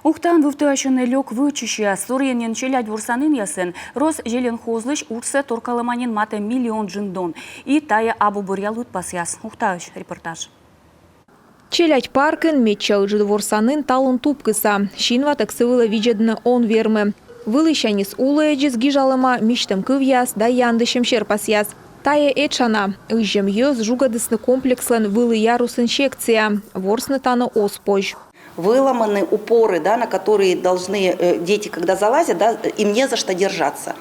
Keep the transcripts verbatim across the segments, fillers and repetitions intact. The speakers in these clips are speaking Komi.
Ухтаын вывтіасьӧны лёк вӧчысьяс. Торйӧн нин челядь ворсанінъясӧн Росзеленхозлысь уджсӧ торкалӧма нин матӧ миллион джын дон. И тайӧ абу бӧръя лыдпасъяс. Ухтаысь репортаж. Челядь паркын медся ыджыд ворсанін талун тупкӧса. Синватӧг сы вылӧ видзӧдны он вермы. Вылісяньыс улӧдзыс гижалӧма мисьтӧм кывъяс да яндысьӧм серпасъяс. Тайӧ этша на. Ыззьӧм йӧз жугӧдісны комплекслӧн вылі ярусын секция. Ворсны тані оз позь. Выломаны упоры, да, на которые должны э, дети, когда залазят, да, им не за что держаться.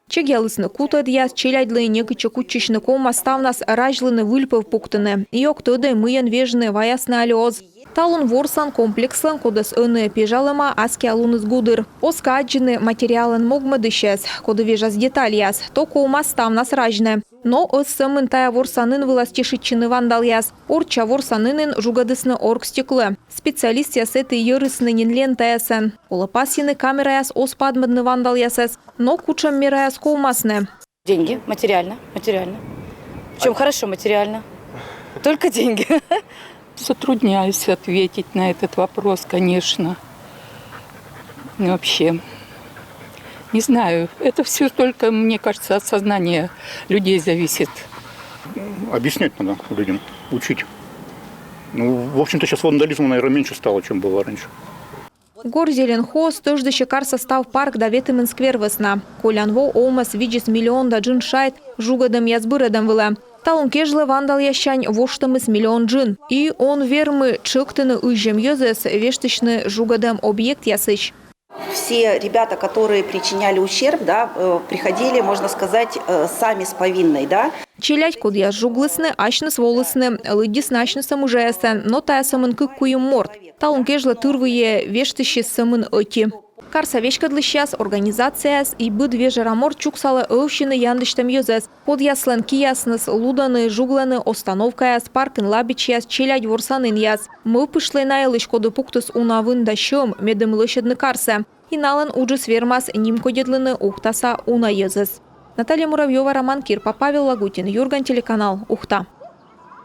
Чегъялісны кутӧдъяс, челядьлы некытчӧ кутчысьны ковмас ставнас разьлыны, выльпӧв пуктыны. И ог тӧдӧй, мыйӧн вежны, ваясны али оз. Талун ворсан комплекслӧн, кодӧс ӧні пежалӧма, аскиа луныс гудыр. Оз кӧ аддзыны материалӧн могмӧдысьӧс, коді вежас детальяс, то ковмас ставнас разьны. Но оз сӧмын тайӧ ворсанін вылас тешитчыны вандалъяс. Орчча ворсанінын жугӧдісны оргстекло. Специалистъяс сэті йӧрисны нин лентаясӧн. Колӧ пасйыны, камераяс оз падмӧдны вандалъясӧс. Но кутшӧм мераяс ковмасны? Деньги, материально, материально. Причем хорошо материально. Только деньги. Затрудняюсь ответить на этот вопрос, конечно. Ну, вообще, не знаю. Это все только, мне кажется, от сознания людей зависит. Объяснять надо людям, учить. Ну, в общем-то, сейчас вандализма, наверное, меньше стало, чем было раньше. Горзеленхоз тӧждысьӧ карса став парк да ветымын сквер вӧсна. Колян во овмӧс видзис миллион да джын шайт жугӧдӧмъяс бырӧдӧм вылӧ. Талун кежлӧ вандалъяссянь воштӧмыс миллион джын. И он вермы тшӧктыны ыззьӧм йӧзӧс вештысьны жугӧдӧм объектъясысь. Все ребята, которые причиняли ущерб, да, э, приходили, можно сказать, э, сами с повинной, да. Челядь, кодъяс жуглісны, асьныс волісны, лыддисны асьнысӧ мыжаясӧн, но тайӧ сӧмын кык-куим морт. Талун кежлӧ тырвыйӧ вештысис сӧмын ӧти. Карса веськӧдлысьяс, организацияяс и быд вежӧра морт чуксалӧ ӧвсьыны яндысьтӧм йӧзӧс, кодъяслӧн киясныс лудӧны, жуглӧны остановкаяс, паркын лабичьяс, челядь ворсанінъяс. Мӧвпыштлӧй на йылысь, коді пуктіс уна вын да сьӧм, медым лӧсьӧдны карсӧ. И налӧн уджыс вермас нимкодьӧдлыны ухтаса уна йӧзӧс. Наталья Муравьёва, Роман Кирпа, Павел Лагутин, «Юрган» телеканал, Ухта.